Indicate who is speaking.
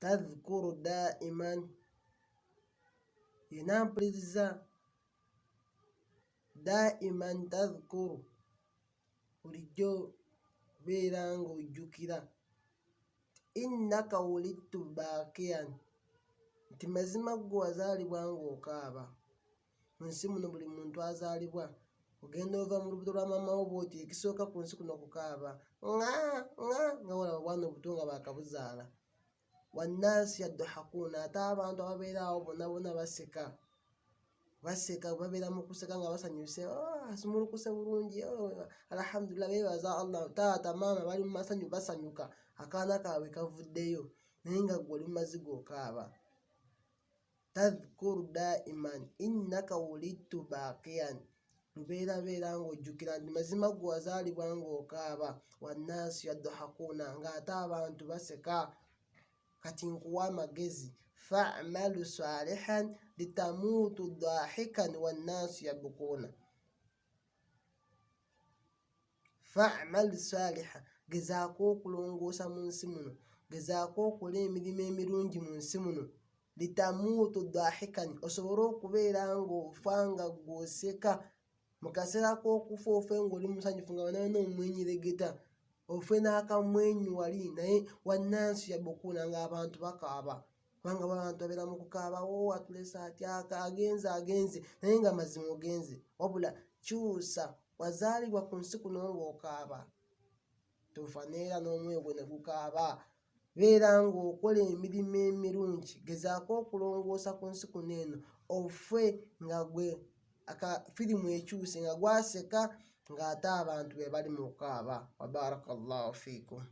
Speaker 1: Tadhkuru daiman, yena mpuliriza daiman tadhkuru, bulijjo beera ng'ojjukira innaka wulidtu baakiyan, nti mazima ggwe wazaalibwa ng'okaaba. Mu nsi muno buli muntu azaalibwa ogenda ova mu lubuto lwa maama wo bwoti, ekisooka ku nsi kuno kukaaba nga nga nga olaba obwana obuto nga baakabuzaala. Wannaasi yadhahakuuna, ate abantu ababeera awo bonna bonna baseka baseka, babeera mu kuseka nga basanyuse, oh, asumulukuse bulungi, oh, alhamdulillah, beebaza Allah, taata maama bali mu masanyu basanyuka, akaana kaabwe kavuddeyo, naye nga ggwe oli mu maziga okaaba. Tadhkur daiman innaka wulidtu baakiyan, lubeera beera ng'ojjukira nti mazima ggwe wazaalibwa ng'okaaba, wannaasu yadhahakuuna, ng'ate abantu baseka. Kati nkuwa amagezi, fa'malu salihan litamuutu dahikan wannaasu yabkuuna. Fa'mal saliha, gezaako okulongoosa mu nsi muno, gezaako okola emirimu emirungi mu nsi muno, litamuutu dahikan, osobole okubeera ng'ofa nga gw'oseka mu kaseera k'okufa, ofe ng'oli musanyufu nga banalina omwenyeregeta, ofe n'akamwenyu wali, naye wannansi yabukuuna ng'abantu bakaaba, kubanga abantu babeera mu kukaaba, o oh, atulese atya, agenze agenze, naye nga mazima ogenze. Wabula kyusa, wazaalibwa ku nsi kuno ng'okaaba, tofa neera n'omwoyo gwe ne gukaaba. Beera ng'okola emirimu emirungi, gezaako okulongoosa ku nsi kuno eno, ofe nga gwe aka firimu ekyuse nga gwaseka ng'ate abantu be bali mu kukaaba. Wabaraka llahu fiikum.